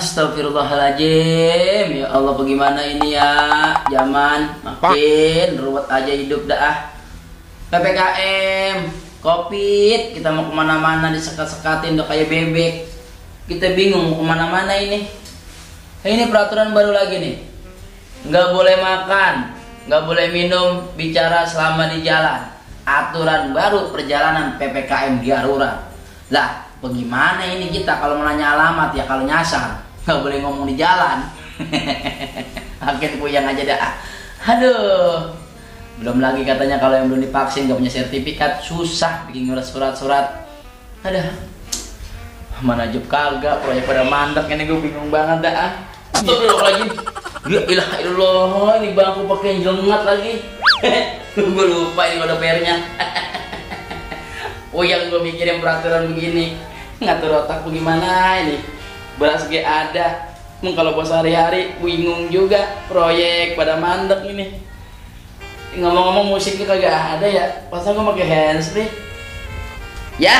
Astagfirullahaladzim. Ya Allah, bagaimana ini ya? Zaman makin ruwet aja hidup dah. PPKM, Covid, kita mau kemana-mana disekat-sekatin udah kayak bebek. Kita bingung mau kemana-mana ini. Ini peraturan baru lagi nih. Nggak boleh makan, nggak boleh minum, bicara selama di jalan. Aturan baru perjalanan PPKM darurat. Lah, bagaimana ini kita kalau mau nanya alamat ya kalau nyasar, nggak boleh ngomong di jalan. Makin puyeng aja dah. Aduh, belum lagi katanya kalau yang belum divaksin nggak punya sertifikat susah bikin ngurus surat-surat. Aduh, mana job kagak, proyek pada mandek ini gue bingung banget dah. Astagfirullahaladzim. Ya ilah ilallah, ini bangku pakai jelengat lagi. Gue lupa ini kode PR-nya. Oh yang gue mikirin peraturan begini, ngatur otak bagaimana ini. Beras gak ada. Kalau bos hari-hari bingung juga, proyek pada mandek ini. Ngomong-ngomong musiknya kagak ada ya. Pasal gue pakai handsfree. Ya.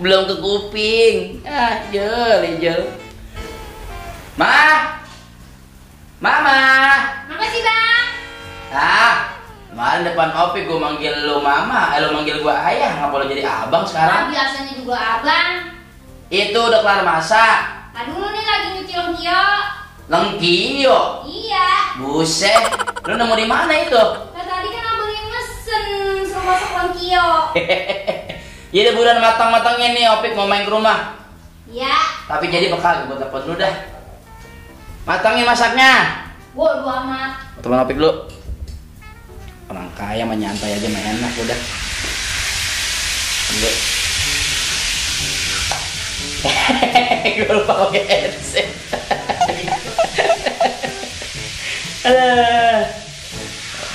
Belum ke kuping. Ah, jel. Mama. Apa sih bang? Kemarin depan Opi gue manggil lo mama, lo manggil gue ayah, ngapa lo jadi abang sekarang? Biasanya juga abang. Itu udah kelar masak. Aduh nih lagi nyuci lengkio. Lengkio? Iya. Buset, lo nemu di mana itu? Nah, tadi kan abang yang mesen suruh masak lengkio. Jadi bulan matang-matangnya nih Opik mau main ke rumah. Iya. Tapi jadi bakal gue telepon dulu dah. Matangin masaknya. Bodo amat. Teman Opik dulu. Orang kaya mah nyantai aja mah enak udah. Ambil. Gue lupa pakai headset.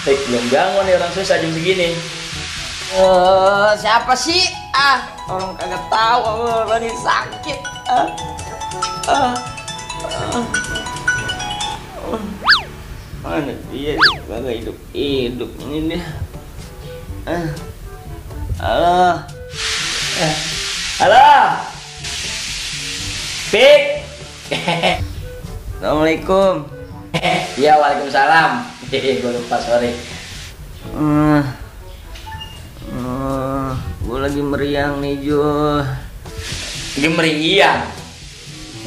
Opik belum bangun nih, orang susah jam segini. Siapa sih? Orang kagak tahu, lagi sakit. Mana dia kagak hidup ini dia. Halo. Pik. Assalamualaikum. Iya, waalaikumsalam. Gue lupa, sorry. Gue lagi meriang nih, Jo. Lagi meriang?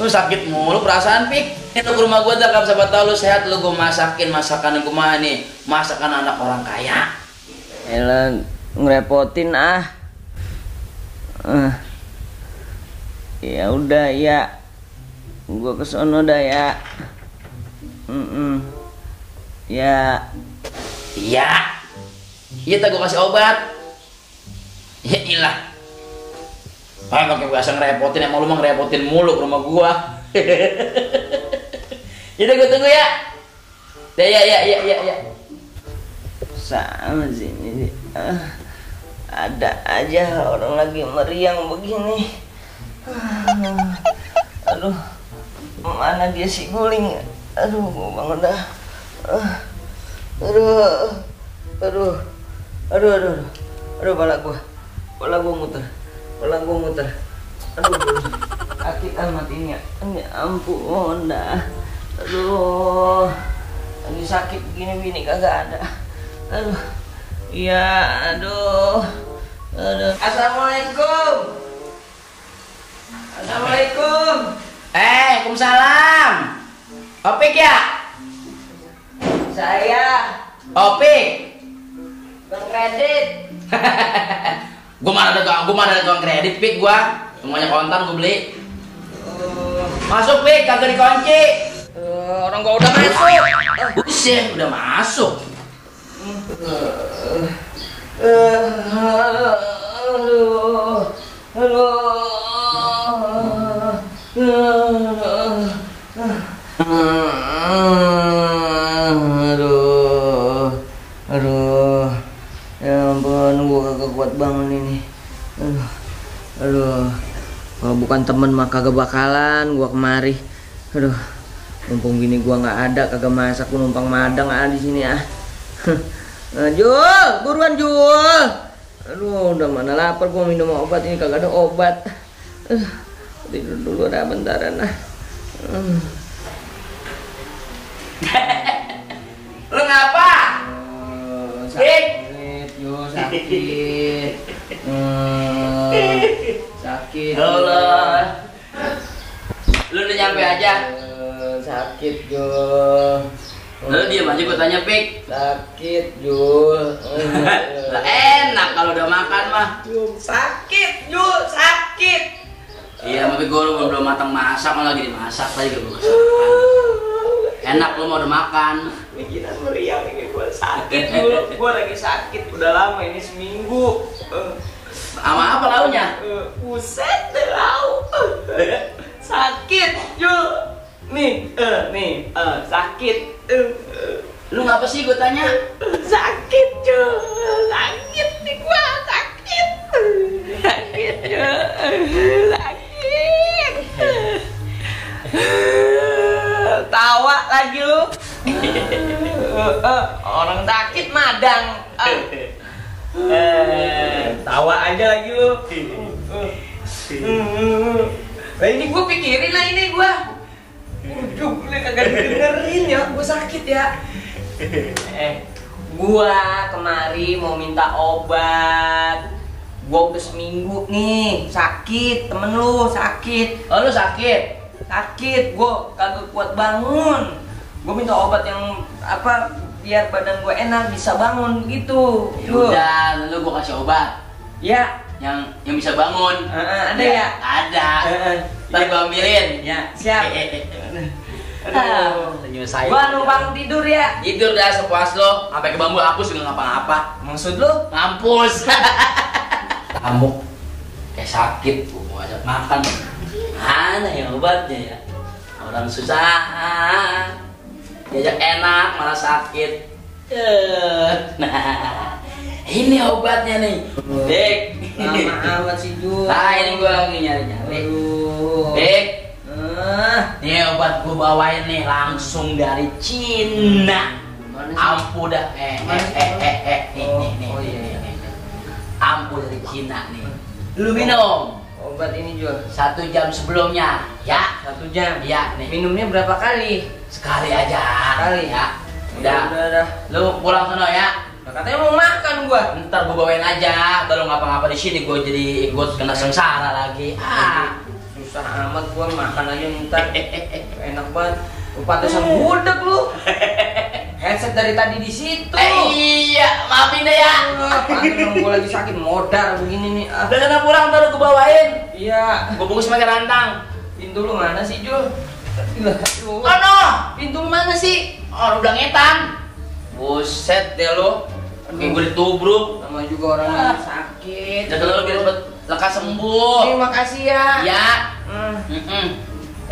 Lu sakit mulu perasaan, Pik. Itu ke rumah gue dah, siapa tau lu sehat, lu gue masakin masakan gue mah nih. Masakan anak orang kaya. Elah, ngerepotin Ya udah ya. Gue kesono dah ya. Ya. Iya. Iya, tak gue kasih obat. Ya ilah. Pakai bahasa ngerepotin, emang lu mah ngerepotin mulu ke rumah gua. Yaudah gue tunggu ya. Ya. Sama sini. Ada aja orang lagi meriang begini. Aduh, mana dia si guling? Aduh, gua bangun dah. Aduh, Pala gua muter. Aduh, sakit amat ini ya. Ampun dah. Aduh, lagi sakit begini kagak ada. Aduh, iya, aduh. Assalamualaikum. Waalaikumsalam. Opik ya? Saya Opik. Bang Kredit. Gue mana ada tukang kredit, Pik, gua. Semuanya kontan gue beli. Masuk, Pik, kagak dikunci. Orang gua udah masuk. Buset, udah masuk. Aduh. Ya ampun, gua kagak kuat bangun ini. Aduh. Kalau bukan temen mah kagak bakalan gua kemari. Aduh. Mumpung gini gua nggak ada, kagak masak, gua numpang madang di sini Jul, buruan Jul. Aduh, udah mana lapar, gua minum obat ini kagak ada obat. tidur dulu dah bentaran ah. Lu ngapa? Sakit, yo sakit. Sakit. Allah. Lu udah nyampe aja. Sakit Jo. Lu diam aja gua tanya Pik. Sakit Jul. Lah enak kalau udah makan mah. Sakit Jul, sakit. Iya, tapi gua belum matang masak, malah lagi dimasak tadi gua masak. Enak lu mau udah makan. Mikiran meriang ini gua sakit Jul. Gua lagi sakit udah lama ini seminggu. Sama apa launya? Buset deh lau. Sakit Jul. Nih, sakit. Lu ngapa sih gua tanya? Sakit Jul. Sakit nih gua, sakit. Sakit Jul. Sakit. Tawa lagi lu. Orang sakit madang. Tawa aja lagi lu. Nah ini gue pikirin lah ini gue. Udah kagak dengerin ya, gue sakit ya. Gua kemari mau minta obat. Gua udah seminggu nih sakit, temen lu sakit. Oh, lu sakit? Sakit, gua kagak kuat bangun. Gua minta obat yang apa biar badan gua enak bisa bangun gitu. Udah, lu gua kasih obat. Ya, yang bisa bangun. ada ya? Ada. Ntar gua ambilin. Ya, siap. Aduh, senyum saya. Gua numpang tidur ya. Tidur dah sepuas lo, sampai ke bambu hapus juga ngapa-ngapa. Maksud lu? Mampus. Kamu kayak sakit, gua mau ajak makan. Mana yang obatnya ya? Orang susah, diajak enak malah sakit. Nah, ini obatnya nih, Dek. Lama amat sih Jul. Nah, ini gua lagi nyari-nyari. Dek. Nih obat gua bawain nih langsung dari Cina. Ampuh dah. Nih. Ampuh dari Cina nih. Lu minum. Obat ini Jul 1 jam sebelumnya, ya. 1 jam. Ya, nih. Minumnya berapa kali? Sekali aja. Sekali ya. Udah. Lu pulang sono ya. Nah, katanya mau makan gua. Ntar gua bawain aja. Kalau ngapa-ngapa di sini gua jadi ikut kena sengsara lagi. Susah amat gua makan aja ntar. Enak banget. Lu pantesan budak lu. Headset dari tadi di situ. Iya, maafin deh ya. Pantesan gua lagi sakit modar begini nih. Udah sana pulang ntar gua bawain. Iya. Gua bungkus pakai rantang. Pintu lu mana sih Jul? Oh no, Pintu lu mana sih? oh udah ngetan. Buset deh lo. Kayak gue ditubruk. Nama juga orang lagi sakit. Jaga lo biar cepet lekas sembuh. Terima kasih ya. Ya.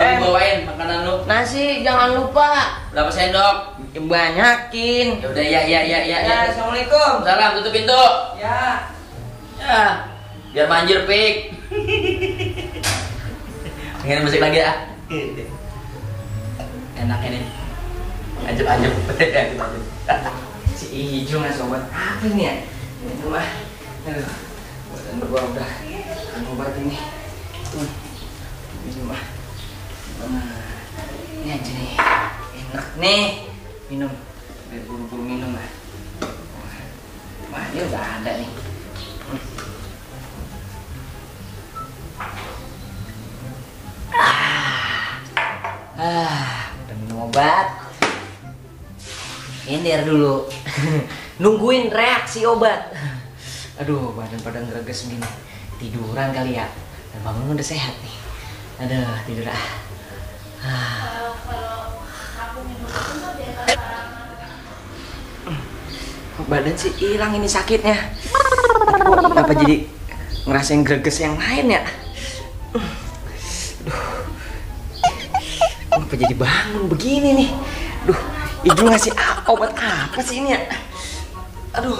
Bawain makanan lu. Nasi jangan lupa. Berapa sendok? Banyakin. Ya udah ya. Assalamualaikum. Salam, tutup pintu. Ya. Ya. Biar manjur Pik. Pengen musik lagi ya. Enak ini. Ajep. Si Ijo ngasih obat apa ini ya? Ini mah. Aduh. Badan gua udah obat ini. Ini mah. Ini aja nih. Enak nih. Minum. Biar buru-buru minum lah. Wah, ini udah ada nih. Udah minum obat. Nyender dulu. Nungguin reaksi obat. Aduh, badan greges gini. Tiduran kali ya. Dan bangun udah sehat nih. Aduh, tidur ah. Badan sih hilang ini sakitnya. Kenapa jadi ngerasain greges yang lain ya? Aduh. Kenapa jadi bangun begini nih? Duh, Ibu ngasih obat apa sih ini ya? Aduh.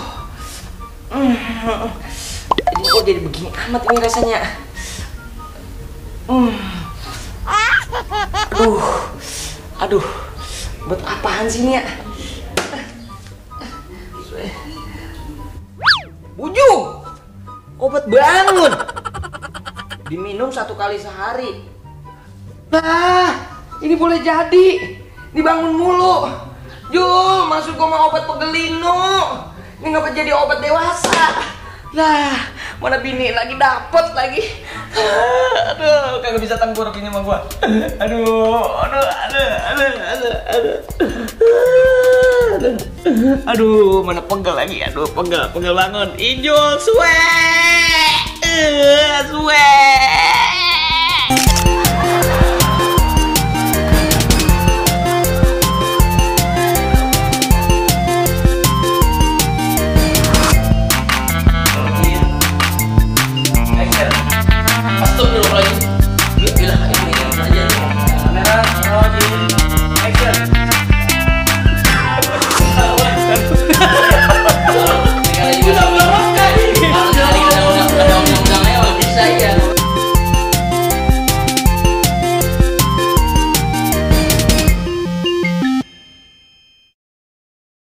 Ini kok jadi begini amat ini rasanya? Aduh. Obat apaan sih ini ya? Bujung. Obat bangun. diminum 1 kali sehari. Nah, ini boleh jadi dibangun mulu. Jul, maksud gua mau obat pegelino. Ini ngapa jadi obat dewasa? Lah, mana bini lagi dapet lagi. Aduh, kagak bisa tengkurap ini sama gua. Aduh, mana pegel lagi. Aduh, pegel bangun. Injul, suwe.